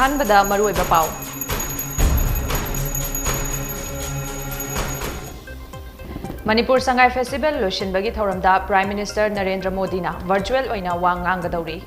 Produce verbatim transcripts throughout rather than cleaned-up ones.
ꯑꯍꯥꯟꯕꯗ ꯃꯔꯨꯑꯣꯏꯕ ꯄꯥꯎ꯫ ꯃꯅꯤꯄꯨꯔ ꯁꯉꯥꯏ ꯐꯦꯁꯇꯤꯚꯦꯜ ꯂꯣꯏꯁꯤꯟꯕꯒꯤ ꯊꯧꯔꯝꯗ Prime Minister ꯅꯔꯦꯟꯗ꯭ꯔ ꯃꯣꯗꯤꯅ virtual ꯑꯣꯏꯅ ꯋꯥ ꯉꯥꯡꯒꯗꯧꯔꯤ꯫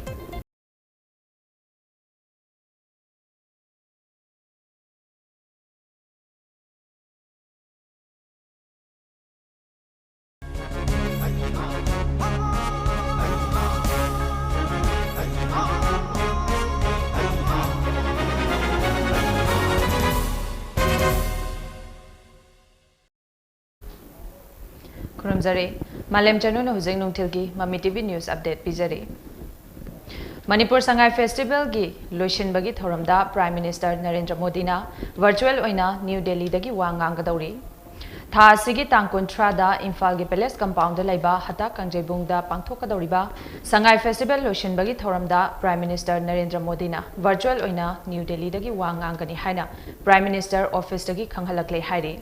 ꯈꯨꯔꯨꯝꯖꯔꯤ꯫ ꯃꯥꯂꯦꯝ ꯆꯅꯨꯅ ꯍꯧꯖꯤꯛ ꯅꯨꯡꯊꯤꯜꯒꯤ ꯃꯃꯤ ꯇꯤ ꯚꯤ news update ꯄꯤꯖꯔꯤ꯫ ꯃꯅꯤꯄꯨꯔ ꯁꯉꯥꯏ ꯐꯦꯁꯇꯤꯚꯦꯜꯒꯤ ꯂꯣꯏꯁꯤꯟꯕꯒꯤ ꯊꯧꯔꯝꯗ Prime Minister ꯅꯔꯦꯟꯗ꯭ꯔ ꯃꯣꯗꯤꯅ virtual ꯑꯣꯏꯅ ꯅ꯭ꯌꯨ ꯗꯦꯜꯂꯤꯗꯒꯤ ꯋꯥ ꯉꯥꯡꯒꯗꯧꯔꯤ꯫ ꯊꯥ ꯑꯁꯤꯒꯤ ꯇꯥꯡ ꯀꯨꯟꯊ꯭ꯔꯥꯗ ꯏꯝꯐꯥꯜꯒꯤ Palace Compoundꯗ ꯂꯩꯕ ꯍꯇꯥ ꯀꯥꯡꯖꯩꯕꯨꯡꯗ ꯄꯥꯡꯊꯣꯛꯀꯗꯧꯔꯤꯕ ꯁꯉꯥꯏ ꯐꯦꯁꯇꯤꯚꯦꯜ ꯂꯣꯏꯁꯤꯟꯕꯒꯤ ꯊꯧꯔꯝꯗ Prime Minister ꯅꯔꯦꯟꯗ꯭ꯔ ꯃꯣꯗꯤꯅ virtual ꯑꯣꯏꯅ ꯅ꯭ꯌꯨ ꯗꯦꯜꯂꯤꯗꯒꯤ ꯋꯥ ꯉꯥꯡꯒꯅꯤ ꯍꯥꯏꯅ Prime Minister officeꯇꯒꯤ ꯈꯪꯍꯜꯂꯛꯂꯦ ꯍꯥꯏꯔꯤ꯫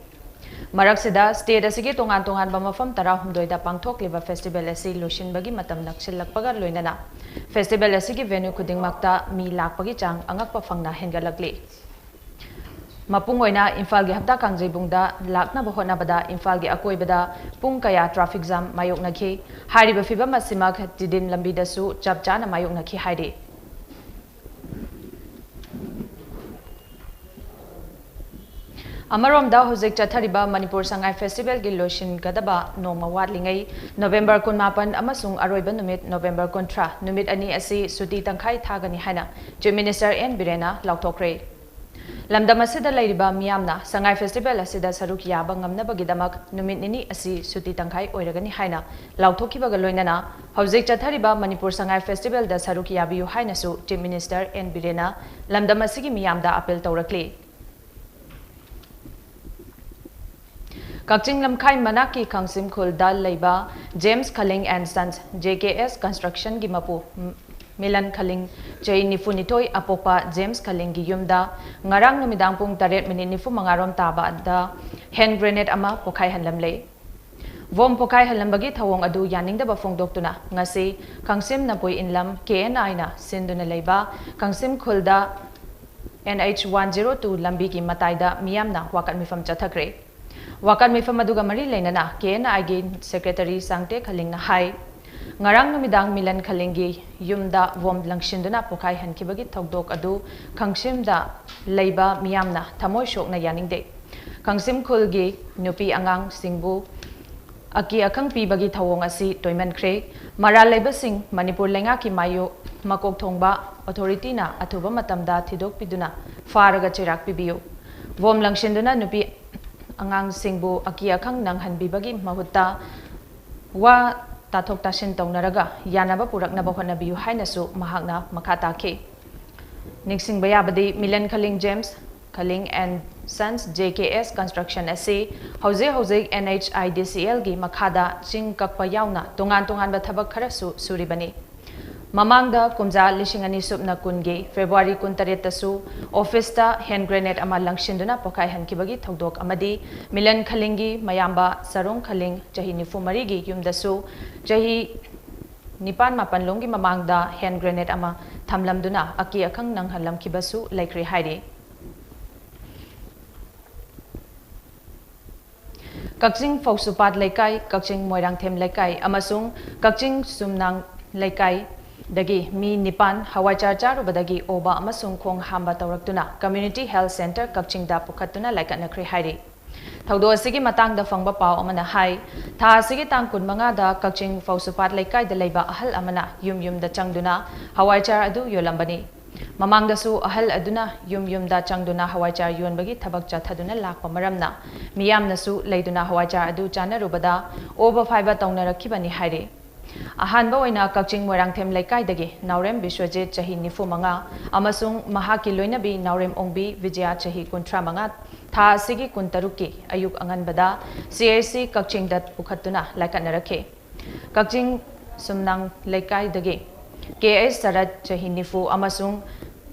ꯃꯔꯛꯁꯤꯗ state ꯑꯁꯤꯒꯤ ꯇꯣꯉꯥꯟ ꯇꯣꯉꯥꯟꯕ ꯃꯐꯝ ꯇꯔꯥꯍꯨꯝꯗꯣꯏꯗ ꯄꯥꯡꯊꯣꯛꯂꯤꯕ festival ꯑꯁꯤ ꯂꯣꯏꯁꯤꯟꯕꯒꯤ ꯃꯇꯝ ꯅꯛꯁꯤꯜꯂꯛꯄꯒ ꯂꯣꯏꯅꯅ festival ꯑꯁꯤꯒꯤ venue ꯈꯨꯗꯤꯡꯃꯛꯇ ꯃꯤ ꯂꯥꯛꯄꯒꯤ ꯆꯥꯡ ꯑꯉꯛꯄ ꯐꯪꯅ ꯍꯦꯟꯒꯠꯂꯛꯂꯤ꯫ ꯃꯄꯨꯡ ꯑꯣꯏꯅ ꯏꯝꯐꯥꯜꯒꯤ ꯍꯞꯇꯥ ꯀꯥꯡꯖꯩꯕꯨꯡꯗ ꯂꯥꯛꯅꯕ ꯍꯣꯠꯅꯕꯗ ꯏꯝꯐꯥꯜꯒꯤ ꯑꯀꯣꯏꯕꯗ ꯄꯨꯡ ꯀꯌꯥ traffic jam ꯃꯥꯌꯣꯛꯅꯈꯤ꯫ ꯍꯥꯏꯔꯤꯕ ꯐꯤꯚꯝ ꯑꯁꯤꯃꯛ ꯇꯤꯗꯤꯝ ꯂꯝꯕꯤꯗꯁꯨ ꯆꯞ ꯆꯥꯅ ꯃꯥꯌꯣꯛꯅꯈꯤ ꯍꯥꯏꯔꯤ꯫ ꯑꯃꯔꯣꯝꯗ, ꯍꯧꯖꯤꯛ ꯆꯠꯊꯔꯤꯕ ꯃꯅꯤꯄꯨꯔ ꯁꯉꯥꯏ ꯐꯦꯁꯇꯤꯚꯦꯜꯒꯤ ꯂꯣꯏꯁꯤꯟꯒꯗꯕ ꯅꯣꯡꯃ ꯋꯥꯠꯂꯤꯉꯩ, ꯅꯣꯕꯦꯝꯕꯔ ꯀꯨꯟꯃꯥꯄꯟ ꯑꯃꯁꯨꯡ ꯑꯔꯣꯏꯕ ꯅꯨꯃꯤꯠ, ꯅꯣꯕꯦꯝꯕꯔ ꯀꯨꯟꯊ꯭ꯔꯥ, ꯅꯨꯃꯤꯠ ꯑꯅꯤ ꯑꯁꯤ ꯁꯨꯇꯤ ꯇꯪꯈꯥꯏ ꯊꯥꯒꯅꯤ ꯍꯥꯏꯅ Chief Minister ꯑꯦꯟ ꯕꯤꯔꯦꯟꯅ ꯂꯥꯎꯊꯣꯛꯈ꯭ꯔꯦ꯫ ꯂꯝꯗꯝ ꯑꯁꯤꯗ ꯂꯩꯔꯤꯕ ꯃꯤꯌꯥꯝꯅ ꯁꯉꯥꯏ ꯐꯦꯁꯇꯤꯚꯦꯜ ꯑꯁꯤꯗ ꯁꯔꯨꯛ ꯌꯥꯕ ꯉꯝꯅꯕꯒꯤꯗꯃꯛ ꯅꯨꯃꯤꯠ ꯅꯤꯅꯤ ꯑꯁꯤ ꯁꯨꯇꯤ ꯇꯪꯈꯥꯏ ꯑꯣꯏꯔꯒꯅꯤ ꯍꯥꯏꯅ ꯂꯥꯎꯊꯣꯛꯈꯤꯕꯒ ꯂꯣꯏꯅꯅ, ꯍꯧꯖꯤꯛ ꯆꯠꯊꯔꯤꯕ ꯃꯅꯤꯄꯨꯔ ꯁꯉꯥꯏ ꯐꯦꯁꯇꯤꯚꯦꯜꯗ ꯁꯔꯨꯛ ꯌꯥꯕꯤꯌꯨ ꯍꯥꯏꯅꯁꯨ Chief Minister ꯑꯦꯟ ꯕꯤꯔꯦꯟꯅ ꯂꯝꯗꯝ ꯑꯁꯤꯒꯤ ꯃꯤꯌꯥꯝꯗ appeal ꯇꯧꯔꯛꯂꯤ꯫ ꯀꯛꯆꯤꯡ ꯂꯝꯈꯥꯏ ꯃꯅꯥꯛꯀꯤ ꯈꯥꯡꯁꯤꯝ ꯈꯨꯜꯗ ꯂꯩꯕ James Khaling and Sons, J K S Constructionꯒꯤ ꯃꯄꯨ ꯃꯤꯂꯟ ꯈꯂꯤꯡ, ꯆꯍꯤ ꯅꯤꯐꯨꯅꯤꯊꯣꯏ ꯑꯄꯣꯛꯄ James Khalingꯒꯤ ꯌꯨꯝꯗ ꯉꯔꯥꯡ ꯅꯨꯃꯤꯗꯥꯡ ꯄꯨꯡ ꯇꯔꯦꯠ ꯃꯤꯅꯤꯠ ꯅꯤꯐꯨ ꯃꯉꯥꯔꯣꯝ ꯇꯥꯕꯗ hand grenade ꯑꯃ ꯄꯣꯈꯥꯏꯍꯜꯂꯝꯂꯦ꯫ Bomb ꯄꯣꯈꯥꯏꯍꯜꯂꯝꯕꯒꯤ ꯊꯧꯑꯣꯡ ꯑꯗꯨ ꯌꯥꯅꯤꯡꯗꯕ ꯐꯣꯡꯗꯣꯛꯇꯨꯅ ꯉꯁꯤ ꯈꯥꯡꯁꯤꯝ ꯅꯄꯨꯏ ꯏꯟꯂꯝ K N Iꯅ ꯁꯤꯟꯗꯨꯅ ꯂꯩꯕ ꯈꯥꯡꯁꯤꯝ ꯈꯨꯜꯗ N H one zero two ꯂꯝꯕꯤꯒꯤ ꯃꯇꯥꯏꯗ ꯃꯤꯌꯥꯝꯅ ꯋꯥꯀꯠ ꯃꯤꯐꯝ ꯆꯠꯊꯈ꯭ꯔꯦ꯫ ꯋꯥꯀꯠ ꯃꯤꯐꯝ ꯑꯗꯨꯒ ꯃꯔꯤ ꯂꯩꯅꯅ ꯀꯦ ꯑꯦꯟ ꯑꯥꯏꯒꯤ ꯁꯦꯀ꯭ꯔꯦꯇꯔꯤ ꯆꯥꯡꯇꯦ ꯈꯂꯤꯡꯅ ꯍꯥꯏ, ꯉꯔꯥꯡ ꯅꯨꯃꯤꯗꯥꯡ ꯃꯤꯂꯟ ꯈꯂꯤꯡꯒꯤ ꯌꯨꯝꯗ ꯕꯣꯝ ꯂꯪꯁꯤꯟꯗꯨꯅ ꯄꯣꯈꯥꯏꯍꯟꯈꯤꯕꯒꯤ ꯊꯧꯗꯣꯛ ꯑꯗꯨ ꯈꯪꯁꯤꯝꯗ ꯂꯩꯕ ꯃꯤꯌꯥꯝꯅ ꯊꯃꯣꯏ ꯁꯣꯛꯅ ꯌꯥꯅꯤꯡꯗꯦ꯫ ꯈꯪꯁꯤꯝ ꯈꯨꯜꯒꯤ ꯅꯨꯄꯤ ꯑꯉꯥꯡꯁꯤꯡꯕꯨ ꯑꯀꯤ ꯑꯈꯪ ꯄꯤꯕꯒꯤ ꯊꯧꯑꯣꯡ ꯑꯁꯤ ꯇꯣꯏꯃꯟꯈ꯭ꯔꯦ꯫ ꯃꯔꯥꯜ ꯂꯩꯕꯁꯤꯡ ꯃꯅꯤꯄꯨꯔ ꯂꯩꯉꯥꯛꯀꯤ ꯃꯥꯌꯣꯛ ꯃꯀꯣꯛ ꯊꯣꯡꯕ ꯑꯣꯊꯣꯔꯤꯇꯤꯅ ꯑꯊꯨꯕ ꯃꯇꯝꯗ ꯊꯤꯗꯣꯛꯄꯤꯗꯨꯅ ꯐꯥꯔꯒ ꯆꯩꯔꯥꯛ ꯄꯤꯕꯤꯌꯨ꯫ ꯕꯣꯝ ꯂꯪꯁꯤꯟꯗꯨꯅ ꯅꯨꯄꯤ ꯑꯉꯥꯡꯁꯤꯡꯕꯨ ꯑꯀꯤ ꯑꯈꯪ ꯅꯪꯍꯟꯕꯤꯕꯒꯤ ꯃꯍꯨꯠꯇ ꯋꯥ ꯇꯥꯊꯣꯛ ꯇꯥꯁꯤꯟ ꯇꯧꯅꯔꯒ ꯌꯥꯅꯕ ꯄꯨꯔꯛꯅꯕ ꯍꯣꯠꯅꯕꯤꯌꯨ ꯍꯥꯏꯅꯁꯨ ꯃꯍꯥꯛꯅ ꯃꯈꯥ ꯇꯥꯈꯤ꯫ ꯅꯤꯡꯁꯤꯡꯕ ꯌꯥꯕꯗꯤ Milan ꯈꯂꯤꯡ James, ꯈꯂꯤꯡ and Sons J K S Construction ꯑꯁꯤ ꯍꯧꯖꯤꯛ ꯍꯧꯖꯤꯛ N H I D C L ꯒꯤ ꯃꯈꯥꯗ ꯆꯤꯡ ꯀꯛꯄ ꯌꯥꯎꯅ ꯇꯣꯉꯥꯟ ꯇꯣꯉꯥꯟꯕ ꯊꯕꯛ ꯈꯔꯁꯨ ꯁꯨꯔꯤꯕꯅꯤ꯫ ꯃꯃꯥꯡꯗ ꯀꯨꯝꯖꯥ ꯂꯤꯁꯤꯡ ꯑꯅꯤ ꯁꯨꯞꯅ ꯀꯨꯟꯒꯤ ꯐꯦꯕ꯭ꯔꯨꯋꯥꯔꯤ ꯀꯨꯟꯇꯔꯦꯠꯇꯁꯨ ꯑꯣꯐꯤꯁꯇ ꯍꯦꯟ ꯒ꯭ꯔꯦꯅꯦꯗ ꯑꯃ ꯂꯪꯁꯤꯟꯗꯨꯅ ꯄꯣꯈꯥꯏꯍꯟꯈꯤꯕꯒꯤ ꯊꯧꯗꯣꯛ ꯑꯃꯗꯤ ꯃꯤꯂꯟ ꯈꯂꯤꯡꯒꯤ ꯃꯌꯥꯝꯕ ꯁꯔꯨꯡ ꯈꯂꯤꯡ ꯆꯍꯤ ꯅꯤꯐꯨ ꯃꯔꯤꯒꯤ ꯌꯨꯝꯗꯁꯨ ꯆꯍꯤ ꯅꯤꯄꯥꯟ ꯃꯥꯄꯟ ꯂꯣꯝꯒꯤ ꯃꯃꯥꯡꯗ ꯍꯦꯟ ꯒ꯭ꯔꯦꯅꯦꯗ ꯑꯃ ꯊꯝꯂꯝꯗꯨꯅ ꯑꯀꯤ ꯑꯈꯪ ꯅꯪꯍꯜꯂꯝꯈꯤꯕꯁꯨ ꯂꯩꯈ꯭ꯔꯦ ꯍꯥꯏꯔꯤ꯫ ꯀꯛꯆꯤꯡ ꯐꯧꯁꯨꯄꯥꯠ ꯂꯩꯀꯥꯏ, ꯀꯛꯆꯤꯡ ꯃꯣꯏꯔꯥꯡꯊꯦꯝ ꯂꯩꯀꯥꯏ ꯑꯃꯁꯨꯡ ꯀꯛꯆꯤꯡ ꯁꯨꯝꯅꯥꯡ ꯂꯩꯀꯥꯏꯗꯒꯤ ꯃꯤ ꯅꯤꯄꯥꯟ ꯍꯋꯥꯏꯖꯥꯔ ꯆꯥꯔꯨꯕꯗꯒꯤ ꯑꯣꯕ ꯑꯃꯁꯨꯡ ꯈꯣꯡ ꯍꯥꯝꯕ ꯇꯧꯔꯛꯇꯨꯅ Community Health Centre ꯀꯛꯆꯤꯡꯗ ꯄꯨꯈꯠꯇꯨꯅ ꯂꯥꯏꯀꯠꯅꯈ꯭ꯔꯦ ꯍꯥꯏꯔꯤ꯫ ꯊꯧꯗꯣꯛ ꯑꯁꯤꯒꯤ ꯃꯇꯥꯡꯗ ꯐꯪꯕ ꯄꯥꯎ ꯑꯃꯅ ꯍꯥꯏ, ꯊꯥ ꯑꯁꯤꯒꯤ ꯇꯥꯡ ꯀꯨꯟꯃꯉꯥꯗ ꯀꯛꯆꯤꯡ ꯐꯧꯁꯨꯄꯥꯠ ꯂꯩꯀꯥꯏꯗ ꯂꯩꯕ ꯑꯍꯜ ꯑꯃꯅ ꯌꯨꯝ ꯌꯨꯝꯗ ꯆꯪꯗꯨꯅ ꯍꯋꯥꯏꯖꯥꯔ ꯑꯗꯨ ꯌꯣꯜꯂꯝꯕꯅꯤ꯫ ꯃꯃꯥꯡꯗꯁꯨ ꯑꯍꯜ ꯑꯗꯨꯅ ꯌꯨꯝ ꯌꯨꯝꯗ ꯆꯪꯗꯨꯅ ꯍꯋꯥꯏꯖꯥꯔ ꯌꯣꯟꯕꯒꯤ ꯊꯕꯛ ꯆꯠꯊꯗꯨꯅ ꯂꯥꯛꯄ ꯃꯔꯝꯅ ꯃꯤꯌꯥꯝꯅꯁꯨ ꯂꯩꯗꯨꯅ ꯍꯋꯥꯏꯖꯥꯔ ꯑꯗꯨ ꯆꯥꯅꯔꯨꯕꯗ ꯑꯣꯕ ꯐꯥꯏꯕ ꯇꯧꯅꯔꯛꯈꯤꯕꯅꯤ ꯍꯥꯏꯔꯤ꯫ ꯑꯍꯥꯟꯕ ꯑꯣꯏꯅ ꯀꯛꯆꯤꯡ ꯃꯣꯏꯔꯥꯡꯊꯦꯝ ꯂꯩꯀꯥꯏꯗꯒꯤ ꯅꯥꯎꯔꯦꯝ ꯕꯤꯁ꯭ꯋꯖꯤꯠ, ꯆꯍꯤ ꯅꯤꯐꯨ ꯃꯉꯥ, ꯑꯃꯁꯨꯡ ꯃꯍꯥꯛꯀꯤ ꯂꯣꯏꯅꯕꯤ ꯅꯥꯎꯔꯦꯝ ꯑꯣꯡꯕꯤ ꯕꯤꯖꯌꯥ, ꯆꯍꯤ ꯀꯨꯟꯊ꯭ꯔꯥ ꯃꯉꯥ, ꯊꯥ ꯑꯁꯤꯒꯤ ꯀꯨꯟꯇꯔꯨꯛꯀꯤ ꯑꯌꯨꯛ ꯑꯉꯟꯕꯗ C H C ꯀꯛꯆꯤꯡꯗ ꯄꯨꯈꯠꯇꯨꯅ ꯂꯥꯏꯀꯠꯅꯔꯛꯈꯤ꯫ ꯀꯛꯆꯤꯡ ꯁꯨꯝꯅꯥꯡ ꯂꯩꯀꯥꯏꯗꯒꯤ ꯀꯦ ꯑꯦꯁ ꯁꯔꯠ, ꯆꯍꯤ ꯅꯤꯐꯨ, ꯑꯃꯁꯨꯡ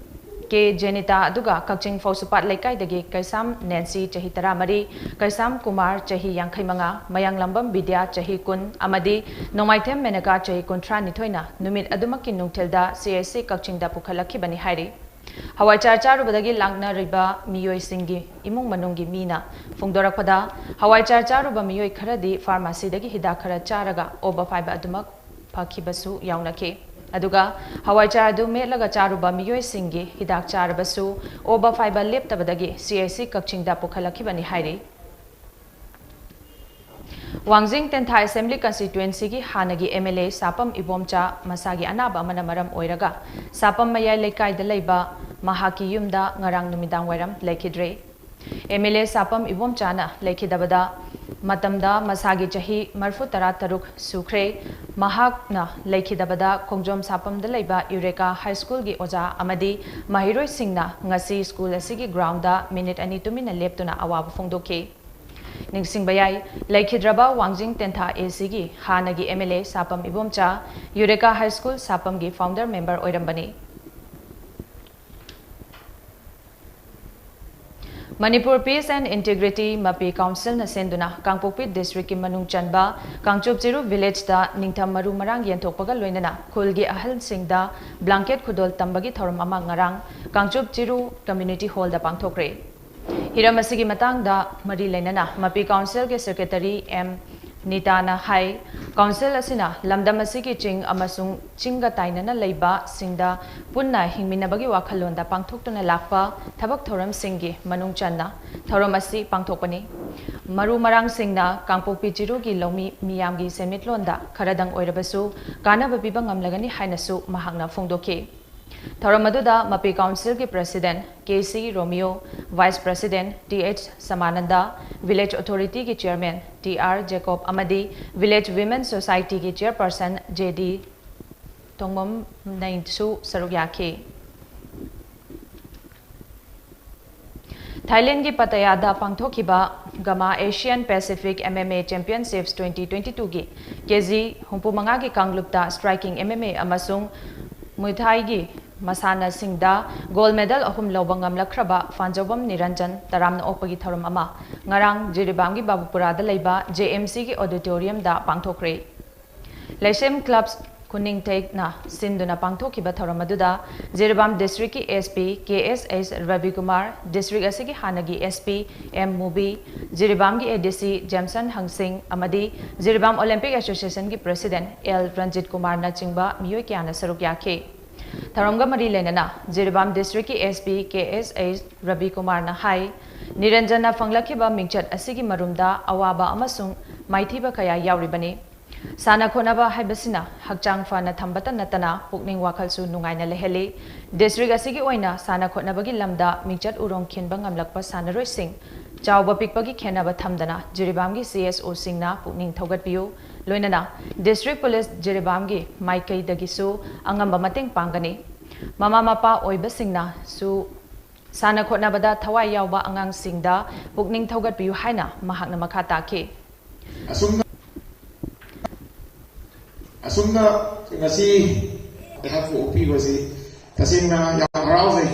ꯀꯦ ꯖꯦꯅꯤꯇꯥ, ꯑꯗꯨꯒ ꯀꯛꯆꯤꯡ ꯐꯧꯁꯨꯄꯥꯠ ꯂꯩꯀꯥꯏꯗꯒꯤ ꯀꯩꯁꯥꯝ ꯅꯦꯟꯁꯤ, ꯆꯍꯤ ꯇꯔꯥꯃꯔꯤ, ꯀꯩꯁꯥꯝ ꯀꯨꯃꯥꯔ, ꯆꯍꯤ ꯌꯥꯡꯈꯩꯃꯉꯥ, ꯃꯌꯥꯡꯂꯝꯕꯝ ꯕꯤꯗ꯭ꯌꯥ, ꯆꯍꯤ ꯀꯨꯟ, ꯑꯃꯗꯤ ꯅꯣꯡꯃꯥꯏꯊꯦꯝ ꯃꯦꯅꯀꯥ, ꯆꯍꯤ ꯀꯨꯟꯊ꯭ꯔꯥꯅꯤꯊꯣꯏꯅ ꯅꯨꯃꯤꯠ ꯑꯗꯨꯃꯛꯀꯤ ꯅꯨꯡꯊꯤꯜꯗ C H C ꯀꯛꯆꯤꯡꯗ ꯄꯨꯈꯠꯂꯛꯈꯤꯕꯅꯤ ꯍꯥꯏꯔꯤ꯫ ꯍꯋꯥꯏꯆꯥꯔ ꯆꯥꯔꯨꯕꯗꯒꯤ ꯂꯥꯛꯅꯔꯤꯕ ꯃꯤꯑꯣꯏꯁꯤꯡꯒꯤ ꯏꯃꯨꯡ ꯃꯅꯨꯡꯒꯤ ꯃꯤꯅ ꯐꯣꯡꯗꯣꯔꯛꯄꯗ, ꯍꯋꯥꯏꯆꯥꯔ ꯆꯥꯔꯨꯕ ꯃꯤꯑꯣꯏ ꯈꯔꯗꯤ ꯐꯥꯔꯃꯥꯁꯤꯗꯒꯤ ꯍꯤꯗꯥꯛ ꯈꯔ ꯆꯥꯔꯒ ꯑꯣꯕ ꯐꯥꯏꯕ ꯑꯗꯨꯃꯛ ꯐꯈꯤꯕꯁꯨ ꯌꯥꯎꯅꯈꯤ꯫ ꯑꯗꯨꯒ ꯍꯋꯥꯏꯆꯥꯔ ꯑꯗꯨ ꯃꯦꯠꯂꯒ ꯆꯥꯔꯨꯕ ꯃꯤꯑꯣꯏꯁꯤꯡꯒꯤ ꯍꯤꯗꯥꯛ ꯆꯥꯔꯕꯁꯨ ꯑꯣꯕ ꯐꯥꯏꯕ ꯂꯦꯞꯇꯕꯗꯒꯤ ꯁꯤ ꯑꯩꯆ ꯁꯤ ꯀꯛꯆꯤꯡꯗ ꯄꯨꯈꯠꯂꯛꯈꯤꯕꯅꯤ ꯍꯥꯏꯔꯤ꯫ ꯋꯥꯡꯖꯤꯡ ꯇꯦꯟꯊꯥ ꯑꯦꯁꯦꯝꯕ꯭ꯂꯤ ꯀꯟꯁꯇꯤꯇ꯭ꯋꯦꯟꯁꯤꯒꯤ ꯍꯥꯟꯅꯒꯤ M L A Sapam Ibomcha ꯃꯁꯥꯒꯤ ꯑꯅꯥꯕ ꯑꯃꯅ ꯃꯔꯝ ꯑꯣꯏꯔꯒ ꯁꯥꯄꯝ ꯃꯌꯥꯏ ꯂꯩꯀꯥꯏꯗ ꯂꯩꯕ ꯃꯍꯥꯛꯀꯤ ꯌꯨꯝꯗ ꯉꯔꯥꯡ ꯅꯨꯃꯤꯗꯥꯡ ꯋꯥꯏꯔꯝ ꯂꯩꯈꯤꯗ꯭ꯔꯦ꯫ ꯑꯦꯝ ꯑꯦꯜ ꯑꯦ ꯁꯥꯄꯝ ꯏꯕꯣꯝꯆꯥꯅ ꯂꯩꯈꯤꯗꯕꯗ ꯃꯇꯝꯗ ꯃꯁꯥꯒꯤ ꯆꯍꯤ ꯃꯔꯤꯐꯨ ꯇꯔꯥ ꯇꯔꯨꯛ ꯁꯨꯈ꯭ꯔꯦ꯫ ꯃꯍꯥꯛꯅ ꯂꯩꯈꯤꯗꯕꯗ ꯈꯣꯡꯖꯣꯝ ꯁꯥꯄꯝꯗ ꯂꯩꯕ ꯌꯨꯔꯦꯀꯥ ꯍꯥꯏ ꯁ꯭ꯀꯨꯜꯒꯤ ꯑꯣꯖꯥ ꯑꯃꯗꯤ ꯃꯍꯩꯔꯣꯏꯁꯤꯡꯅ ꯉꯁꯤ ꯁ꯭ꯀꯨꯜ ꯑꯁꯤꯒꯤ ꯒ꯭ꯔꯥꯎꯟꯗ ꯃꯤꯅꯤꯠ ꯑꯅꯤ ꯇꯨꯃꯤꯟꯅ ꯂꯦꯞꯇꯨꯅ ꯑꯋꯥꯕ ꯐꯣꯡꯗꯣꯛꯈꯤ꯫ ꯅꯤꯡꯁꯤꯡꯕ ꯌꯥꯏ, ꯂꯩꯈꯤꯗ꯭ꯔꯕ ꯋꯥꯡꯖꯤꯡ ꯇꯦꯟꯊꯥ ꯑꯦ ꯁꯤꯒꯤ ꯍꯥꯟꯅꯒꯤ M L A Sapam Ibomcha Eureka high school ꯁꯥꯄꯝꯒꯤ ꯐꯥꯎꯟꯗꯔ ꯃꯦꯝꯕꯔ ꯑꯣꯏꯔꯝꯕꯅꯤ꯫ ꯃꯅꯤꯄꯨꯔ ꯄꯤꯁ ꯑꯦꯟ ꯏꯟꯇꯤꯒ꯭ꯔꯤꯇꯤ ꯃꯄꯤ ꯀꯥꯎꯟꯁꯤꯜꯅ ꯁꯦꯝꯗꯨꯅ ꯀꯥꯡꯄꯣꯛꯄꯤ ꯗꯤꯁꯇ꯭ꯔꯤꯛꯀꯤ ꯃꯅꯨꯡ ꯆꯟꯕ ꯀꯥꯡꯆꯨꯞ ꯆꯤꯔꯨ ꯚꯤꯂꯦꯖꯇ ꯅꯤꯡꯊꯝ ꯃꯔꯨ ꯃꯔꯥꯡ ꯌꯦꯟꯊꯣꯛꯄꯒ ꯂꯣꯏꯅꯅ ꯈꯨꯜꯒꯤ ꯑꯍꯜꯁꯤꯡꯗ ꯕ꯭ꯂꯥꯡꯀꯦꯠ ꯈꯨꯗꯣꯜ ꯇꯝꯕꯒꯤ ꯊꯧꯔꯝ ꯑꯃ ꯉꯔꯥꯡ ꯀꯥꯡꯆꯨꯞ ꯆꯤꯔꯨ ꯀꯝꯃ꯭ꯌꯨꯅꯤꯇꯤ ꯍꯣꯜꯗ ꯄꯥꯡꯊꯣꯛꯈ꯭ꯔꯦ꯫ ꯍꯤꯔꯝ ꯑꯁꯤꯒꯤ ꯃꯇꯥꯡꯗ ꯃꯔꯤ ꯂꯩꯅꯅ ꯃꯄꯤ ꯀꯥꯎꯟꯁꯤꯜꯒꯤ ꯁꯦꯀ꯭ꯔꯦꯇꯔꯤ ꯑꯦꯝ ꯅꯤꯇꯥꯅ ꯍꯥꯏ, ꯀꯥꯎꯟꯁꯤꯜ ꯑꯁꯤꯅ ꯂꯝꯗꯝ ꯑꯁꯤꯒꯤ ꯆꯤꯡ ꯑꯃꯁꯨꯡ ꯆꯤꯡꯒ ꯇꯥꯏꯅꯅ ꯂꯩꯕꯁꯤꯡꯗ ꯄꯨꯟꯅ ꯍꯤꯡꯃꯤꯟꯅꯕꯒꯤ ꯋꯥꯈꯜꯂꯣꯟꯗ ꯄꯥꯡꯊꯣꯛꯇꯨꯅ ꯂꯥꯛꯄ ꯊꯕꯛ ꯊꯧꯔꯝꯁꯤꯡꯒꯤ ꯃꯅꯨꯡ ꯆꯟꯅ ꯊꯧꯔꯝ ꯑꯁꯤ ꯄꯥꯡꯊꯣꯛꯄꯅꯤ꯫ ꯃꯔꯨ ꯃꯔꯥꯡꯁꯤꯡꯅ ꯀꯥꯡꯄꯣꯛꯄꯤ ꯆꯤꯔꯨꯒꯤ ꯂꯧꯃꯤ ꯃꯤꯌꯥꯝꯒꯤ ꯁꯦꯟꯃꯤꯠꯂꯣꯟꯗ ꯈꯔꯗꯪ ꯑꯣꯏꯔꯕꯁꯨ ꯀꯥꯟꯅꯕ ꯄꯤꯕ ꯉꯝꯂꯒꯅꯤ ꯍꯥꯏꯅꯁꯨ ꯃꯍꯥꯛꯅ ꯐꯣꯡꯗꯣꯛꯈꯤ꯫ ꯊꯧꯔꯝ ꯑꯗꯨꯗ ꯃꯄꯤ ꯀꯥꯎꯟꯁꯤꯜꯒꯤ president K C Romeo, vice president T H Samananda, village ꯑꯣꯊꯣꯔꯤꯇꯤꯒꯤ ꯆꯤꯌꯔꯃꯦꯟ ꯇꯤ ꯑꯥꯔ ꯖꯦꯀꯣꯕ ꯑꯃꯗꯤ ꯚꯤꯂꯦꯖ ꯋꯤꯃꯦꯟ ꯁꯣꯁꯥꯏꯇꯤꯒꯤ ꯆꯤꯌꯔꯄꯔꯁꯟ ꯖꯦ ꯗꯤ ꯇꯣꯡꯕꯝꯅꯩꯁꯨ ꯁꯔꯨꯛ ꯌꯥꯈꯤ꯫ ꯊꯥꯏꯂꯦꯟꯒꯤ ꯄꯇꯌꯥꯗ ꯄꯥꯡꯊꯣꯛꯈꯤꯕ GAMMA Asian Pacific M M A championships twenty twenty ꯇꯨꯒꯤ ꯀꯦ ꯖꯤ ꯍꯨꯝꯐꯨ ꯃꯉꯥꯒꯤ ꯀꯥꯡꯂꯨꯞꯇ ꯁ꯭ꯇ꯭ꯔꯥꯏꯀꯤꯡ ꯑꯦꯝ ꯑꯦꯝ ꯑꯦ ꯑꯃꯁꯨꯡ ꯃꯨꯏ ꯊꯥꯏꯒꯤ ꯃꯁꯥꯟꯅꯁꯤꯡꯗ ꯒꯣꯜꯗ ꯃꯦꯗꯜ ꯑꯍꯨꯝ ꯂꯧꯕ ꯉꯝꯂꯛꯈ꯭ꯔꯕ ꯐꯥꯟꯖꯧꯕꯝ ꯅꯤꯔꯟꯖꯟ ꯇꯔꯥꯝꯅ ꯑꯣꯛꯄꯒꯤ ꯊꯧꯔꯝ ꯑꯃ ꯉꯔꯥꯡ ꯖꯤꯔꯤꯕꯥꯝꯒꯤ ꯕꯥꯕꯨꯄꯨꯔꯥꯗ ꯂꯩꯕ ꯖꯦ ꯑꯦꯝ ꯁꯤꯒꯤ ꯑꯣꯗꯤꯇꯣꯔꯤꯌꯝꯗ ꯄꯥꯡꯊꯣꯛꯈ꯭ꯔꯦ꯫ ꯂꯩꯁꯦꯝ ꯀ꯭ꯂꯕ ꯈꯨꯅꯤꯡꯊꯦꯛꯅ ꯁꯤꯟꯗꯨꯅ ꯄꯥꯡꯊꯣꯛꯈꯤꯕ ꯊꯧꯔꯝ ꯑꯗꯨꯗ ꯖꯤꯔꯤꯕꯥꯝ ꯗꯤꯁꯇ꯭ꯔꯤꯛꯀꯤ SP KSH ꯔꯕꯤꯀꯨꯃꯥꯔ, ꯗꯤꯁꯇ꯭ꯔꯤꯛ ꯑꯁꯤꯒꯤ ꯍꯥꯟꯅꯒꯤ SP M ꯃꯨꯕꯤ, ꯖꯤꯔꯤꯕꯥꯝꯒꯤ ADC ꯖꯦꯝꯁꯟ ꯍꯪꯁꯤꯡ ꯑꯃꯗꯤ ꯖꯤꯔꯤꯕꯥꯝ ꯑꯣꯂꯤꯝꯄꯤꯛ ꯑꯦꯁꯣꯁꯤꯌꯦꯁꯟꯒꯤ ꯄ꯭ꯔꯦꯁꯤꯗꯦꯟꯠ ꯑꯦꯜ ꯔꯟꯖꯤꯠ ꯀꯨꯃꯥꯔꯅꯆꯤꯡꯕ ꯃꯤꯑꯣꯏ ꯀꯌꯥꯅ ꯁꯔꯨꯛ ꯌꯥꯈꯤ꯫ ꯊꯧꯔꯝꯒ ꯃꯔꯤ ꯂꯩꯅꯅ ꯖꯤꯔꯤꯕꯥꯝ ꯗꯤꯁꯇ꯭ꯔꯤꯛꯀꯤ SP KSH ꯔꯕꯤꯀꯨꯃꯥꯔꯅ ꯍꯥꯏ, ꯅꯤꯔꯟꯖꯟꯅ ꯐꯪꯂꯛꯈꯤꯕ ꯃꯤꯡꯆꯠ ꯑꯁꯤꯒꯤ ꯃꯔꯨꯝꯗ ꯑꯋꯥꯕ ꯑꯃꯁꯨꯡ ꯃꯥꯏꯊꯤꯕ ꯀꯌꯥ ꯌꯥꯎꯔꯤꯕꯅꯤ꯫ ꯁꯥꯟꯅ ꯈꯣꯠꯅꯕ ꯍꯥꯏꯕꯁꯤꯅ ꯍꯛꯆꯥꯡ ꯐꯅ ꯊꯝꯕꯇ ꯅꯠꯇꯅ ꯄꯨꯛꯅꯤꯡ ꯋꯥꯈꯜꯁꯨ ꯅꯨꯡꯉꯥꯏꯅ ꯂꯩꯍꯜꯂꯤ꯫ ꯗꯤꯁꯇ꯭ꯔꯤꯛ ꯑꯁꯤꯒꯤ ꯑꯣꯏꯅ ꯁꯥꯟꯅ ꯈꯣꯠꯅꯕꯒꯤ ꯂꯝꯗ ꯃꯤꯡꯆꯠ ꯎꯔꯣꯡ ꯈꯤꯟꯕ ꯉꯝꯂꯛꯄ ꯁꯥꯟꯅꯔꯣꯏꯁꯤꯡ ꯆꯥꯎꯕ ꯄꯤꯛꯄꯒꯤ ꯈꯦꯟꯅꯕ ꯊꯝꯗꯅ ꯖꯤꯔꯤꯕꯥꯝꯒꯤ CSOꯁꯤꯡꯅ ꯄꯨꯛꯅꯤꯡ ꯊꯧꯒꯠꯄꯤꯌꯨ꯫ ꯂꯣꯏꯅꯅ ꯗꯤꯁꯇ꯭ꯔꯤꯛ ꯄꯨꯂꯤꯁ ꯖꯤꯔꯤꯕꯥꯝꯒꯤ ꯃꯥꯏꯀꯩꯗꯒꯤꯁꯨ ꯑꯉꯝꯕ ꯃꯇꯦꯡ ꯄꯥꯡꯒꯅꯤ꯫ ꯃꯃꯥ ꯃꯄꯥ ꯑꯣꯏꯕꯁꯤꯡꯅꯁꯨ ꯁꯥꯟꯅ ꯈꯣꯠꯅꯕꯗ ꯊꯋꯥꯏ ꯌꯥꯎꯕ ꯑꯉꯥꯡꯁꯤꯡꯗ ꯄꯨꯛꯅꯤꯡ ꯊꯧꯒꯠꯄꯤꯌꯨ ꯍꯥꯏꯅ ꯃꯍꯥꯛꯅ ꯃꯈꯥ ꯇꯥꯈꯤ꯫ ꯑꯁꯨꯝꯅ, ꯑꯁꯨꯝꯅ ꯉꯁꯤ ꯑꯩꯍꯥꯛꯄꯨ ꯑꯣꯛꯄꯤꯕꯁꯤ ꯇꯁꯦꯡꯅ ꯌꯥꯝ ꯍꯔꯥꯎꯖꯩ,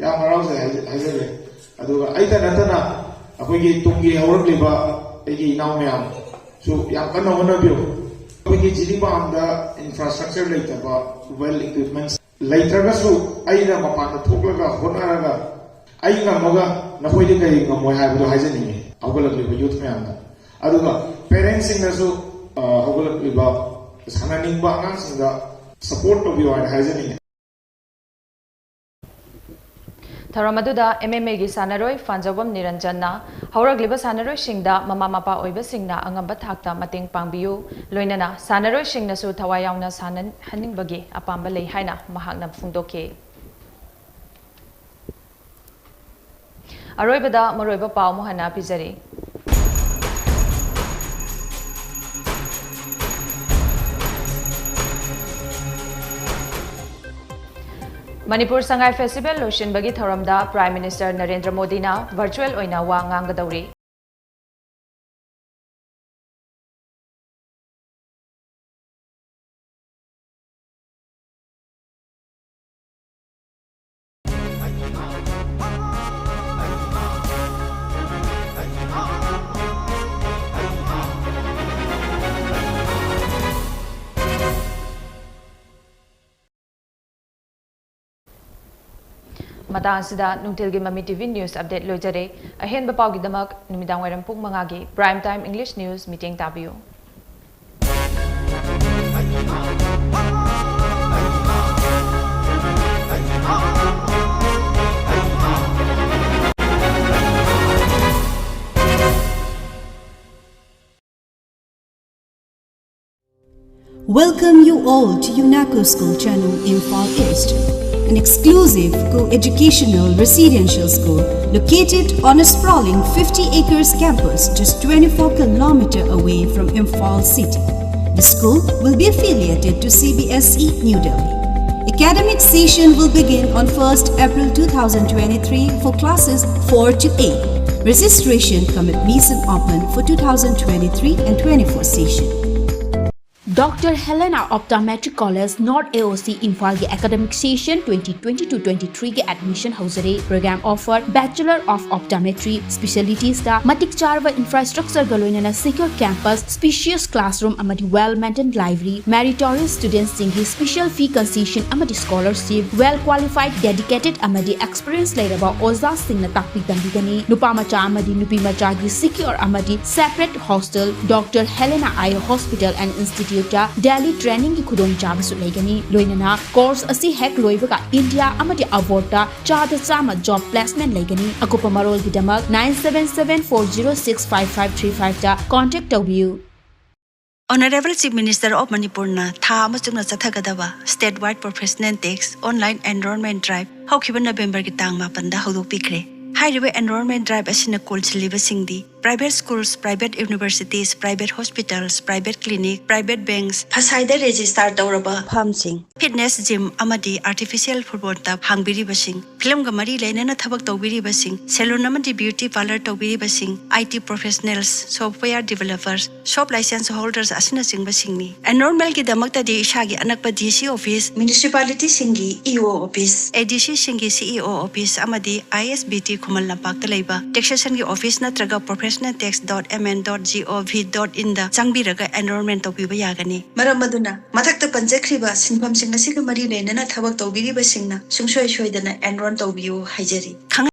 ꯌꯥꯝ ꯍꯔꯥꯎꯖꯩ ꯍꯥꯏꯖ-, ꯍꯥꯏꯖꯒꯦ꯫ ꯑꯗꯨꯒ ꯑꯩꯇ ꯅꯠꯇꯅ ꯑꯩꯈꯣꯏꯒꯤ ꯇꯨꯡꯒꯤ ꯍꯧꯔꯛꯂꯤꯕ ꯑꯩꯒꯤ ꯏꯅꯥꯎ ꯃꯌꯥꯝꯁꯨ ꯌꯥꯝ ꯀꯟꯅ ꯍꯣꯠꯅꯕꯤꯌꯨ꯫ ꯑꯩꯈꯣꯏꯒꯤ ꯖꯤꯔꯤꯕꯥꯝꯗ infrastructure ꯂꯩꯇꯕ, well equipments ꯂꯩꯇ꯭ꯔꯒꯁꯨ ꯑꯩꯅ ꯃꯄꯥꯟꯗ ꯊꯣꯛꯂꯒ ꯍꯣꯠꯅꯔꯒ ꯑꯩ ꯉꯝꯃꯒ ꯅꯈꯣꯏꯗꯤ ꯀꯔꯤ ꯉꯝꯃꯣꯏ ꯍꯥꯏꯕꯗꯣ ꯍꯥꯏꯖꯅꯤꯡꯉꯤ ꯍꯧꯒꯠꯂꯛꯂꯤꯕ youth ꯃꯌꯥꯝꯗ꯫ ꯑꯗꯨꯒ parents ꯁꯤꯡꯅꯁꯨ, ꯑ, ꯍꯧꯒꯠꯂꯛꯂꯤꯕ ꯁꯥꯟꯅꯅꯤꯡꯕ ꯑꯉꯥꯡꯁꯤꯡꯗ support ꯇꯧꯕꯤꯌꯨ ꯍꯥꯏꯅ ꯍꯥꯏꯖꯅꯤꯡꯉꯤ꯫ ꯊꯧꯔꯝ ꯑꯗꯨꯗ MMAꯒꯤ ꯁꯥꯟꯅꯔꯣꯏ ꯐꯥꯟꯖꯧꯕꯝ ꯅꯤꯔꯟꯖꯟꯅ ꯍꯧꯔꯛꯂꯤꯕ ꯁꯥꯟꯅꯔꯣꯏꯁꯤꯡꯗ ꯃꯃꯥ ꯃꯄꯥ ꯑꯣꯏꯕꯁꯤꯡꯅ ꯑꯉꯝꯕ ꯊꯥꯛꯇ ꯃꯇꯦꯡ ꯄꯥꯡꯕꯤꯌꯨ, ꯂꯣꯏꯅꯅ ꯁꯥꯟꯅꯔꯣꯏꯁꯤꯡꯅꯁꯨ ꯊꯋꯥꯏ ꯌꯥꯎꯅ ꯁꯥꯟꯅꯍꯟꯅꯤꯡꯕꯒꯤ ꯑꯄꯥꯝꯕ ꯂꯩ ꯍꯥꯏꯅ ꯃꯍꯥꯛꯅ ꯐꯣꯡꯗꯣꯛꯈꯤ꯫ ꯑꯔꯣꯏꯕꯗ ꯃꯔꯨꯑꯣꯏꯕ ꯄꯥꯎ ꯑꯃꯨꯛ ꯍꯟꯅ ꯄꯤꯖꯔꯤ꯫ ꯃꯅꯤꯄꯨꯔ ꯁꯉꯥꯏ ꯐꯦꯁꯇꯤꯚꯦꯜ ꯂꯣꯏꯁꯤꯟꯕꯒꯤ ꯊꯧꯔꯝꯗ Prime Minister ꯅꯔꯦꯟꯗ꯭ꯔ ꯃꯣꯗꯤꯅ virtual ꯑꯣꯏꯅ ꯋꯥ ꯉꯥꯡꯒꯗꯧꯔꯤ꯫ ꯃꯇꯥꯡ ꯑꯁꯤꯗ ꯅꯨꯡꯊꯤꯜꯒꯤ ꯃꯃꯤ ꯇꯤ ꯚꯤ news update ꯂꯣꯏꯖꯔꯦ꯫ ꯑꯍꯦꯟꯕ ꯄꯥꯎꯒꯤꯗꯃꯛ ꯅꯨꯃꯤꯗꯥꯡ ꯋꯥꯏꯔꯝ ꯄꯨꯡ ꯃꯉꯥꯒꯤ Prime Time English News ꯃꯤꯠꯌꯦꯡ ꯇꯥꯕꯤꯌꯨ꯫ Welcome you all to UNACO School Channel, Imphal East, an exclusive co-educational residential school located on a sprawling fifty acres campus just twenty-four kilometer away from Imphal city. The school will be affiliated to C B S E New Delhi. Academic session will begin on first April two thousand twenty-three for classes four to eight. Registration cum admission open for two thousand twenty-three and twenty-four session. Doctor Helena Optometric College, North A O C, Imphal ꯒꯤ academic session twenty twenty-two twenty-three ꯒꯤ admission ꯍꯧꯖꯔꯦ꯫ Program offer: Bachelor of Optometry, specialitiesꯇ ꯃꯇꯤꯛ ꯆꯥꯔꯕ infrastructureꯒ ꯂꯣꯏꯅꯅ secure campus, spacious classroom ꯑꯃꯗꯤ well-maintained library, meritorious studentꯁꯤꯡꯒꯤ special fee concession ꯑꯃꯗꯤ scholarship, well-qualified, dedicated ꯑꯃꯗꯤ experience ꯂꯩꯔꯕ ꯑꯣꯖꯥꯁꯤꯡꯅ ꯇꯥꯛꯄꯤ ꯇꯝꯕꯤꯒꯅꯤ꯫ ꯅꯨꯄꯥ ꯃꯆꯥ ꯑꯃꯗꯤ ꯅꯨꯄꯤ ꯃꯆꯥꯒꯤ secure ꯑꯃꯗꯤ separate hostel, Doctor Helena Eye Hospital and Instituteꯇ daily trainingꯒꯤ ꯈꯨꯗꯣꯡꯆꯥꯕꯁꯨ ꯂꯩꯒꯅꯤ꯫ ꯂꯣꯏꯅꯅ course ꯑꯁꯤ ꯍꯦꯛ ꯂꯣꯏꯕꯒ India ꯑꯃꯗꯤ abroadꯇ ꯆꯥꯗ ꯆꯥꯝꯃ job placement ꯂꯩꯒꯅꯤ꯫ ꯑꯀꯨꯞꯄ ꯃꯔꯣꯜꯒꯤꯗꯃꯛ nine seven seven four zero six five five three fiveꯇ contact ꯇꯧꯕꯤꯌꯨ꯫ Honourable Chief Minister of Manipurꯅ ꯊꯥ ꯑꯃ ꯆꯨꯞꯅ ꯆꯠꯊꯒꯗꯕ state wide professional tax online enrollment drive ꯍꯧꯈꯤꯕ ꯅꯕꯦꯝꯕꯔꯒꯤ ꯇꯥꯡ ꯃꯥꯄꯟꯗ ꯍꯧꯗꯣꯛꯄꯤꯈ꯭ꯔꯦ꯫ ꯍꯥꯏꯔꯤꯕ enrollment drive ꯑꯁꯤꯅ ꯀꯣꯟꯁꯤꯜꯂꯤꯕꯁꯤꯡꯗꯤ private schools, private universities, private hospitals, private clinic, private banks, ꯐꯁꯥꯏꯗ register ꯇꯧꯔꯕ firmꯁꯤꯡ, fitness gym ꯑꯃꯗꯤ artificial football turf ꯍꯥꯡꯕꯤꯔꯤꯕꯁꯤꯡ, ꯐꯤꯂꯝꯒ ꯃꯔꯤ ꯂꯩꯅꯅ ꯊꯕꯛ ꯇꯧꯕꯤꯔꯤꯕꯁꯤꯡ, salon ꯑꯃꯗꯤ beauty parlour ꯇꯧꯕꯤꯔꯤꯕꯁꯤꯡ, I T professionals, software developers, shop license holders ꯑꯁꯤꯅꯆꯤꯡꯕꯁꯤꯡꯅꯤ꯫ Enrollmentꯒꯤꯗꯃꯛꯇꯗꯤ ꯏꯁꯥꯒꯤ ꯑꯅꯛꯄ D C office, municipalityꯁꯤꯡꯒꯤ E O office, A D Cꯁꯤꯡꯒꯤ C E O office ꯑꯃꯗꯤ I S B T ꯈꯨꯃꯟ ꯂꯝꯄꯥꯛꯇ ꯂꯩꯕ ꯇꯦꯛꯁꯦꯁꯟꯒꯤ ꯑꯣꯐꯤꯁ ꯅꯠꯇ꯭ꯔꯒ professional tax dot M N dot gov dot in ꯗ ꯆꯪꯕꯤꯔꯒ enrollment ꯇꯧꯕꯤꯕ ꯌꯥꯒꯅꯤ꯫ ꯃꯔꯝ ꯑꯗꯨꯅ ꯃꯊꯛꯇ ꯄꯟꯖꯈ꯭ꯔꯤꯕ ꯁꯤꯟꯐꯝꯁꯤꯡ ꯑꯁꯤꯒ ꯃꯔꯤ ꯂꯩꯅꯅ ꯊꯕꯛ ꯇꯧꯕꯤꯔꯤꯕꯁꯤꯡꯅ ꯁꯨꯡꯁꯣꯏ ꯁꯣꯏꯗꯅ enroll ꯇꯧꯕꯤꯌꯨ ꯍꯥꯏꯖꯔꯤ꯫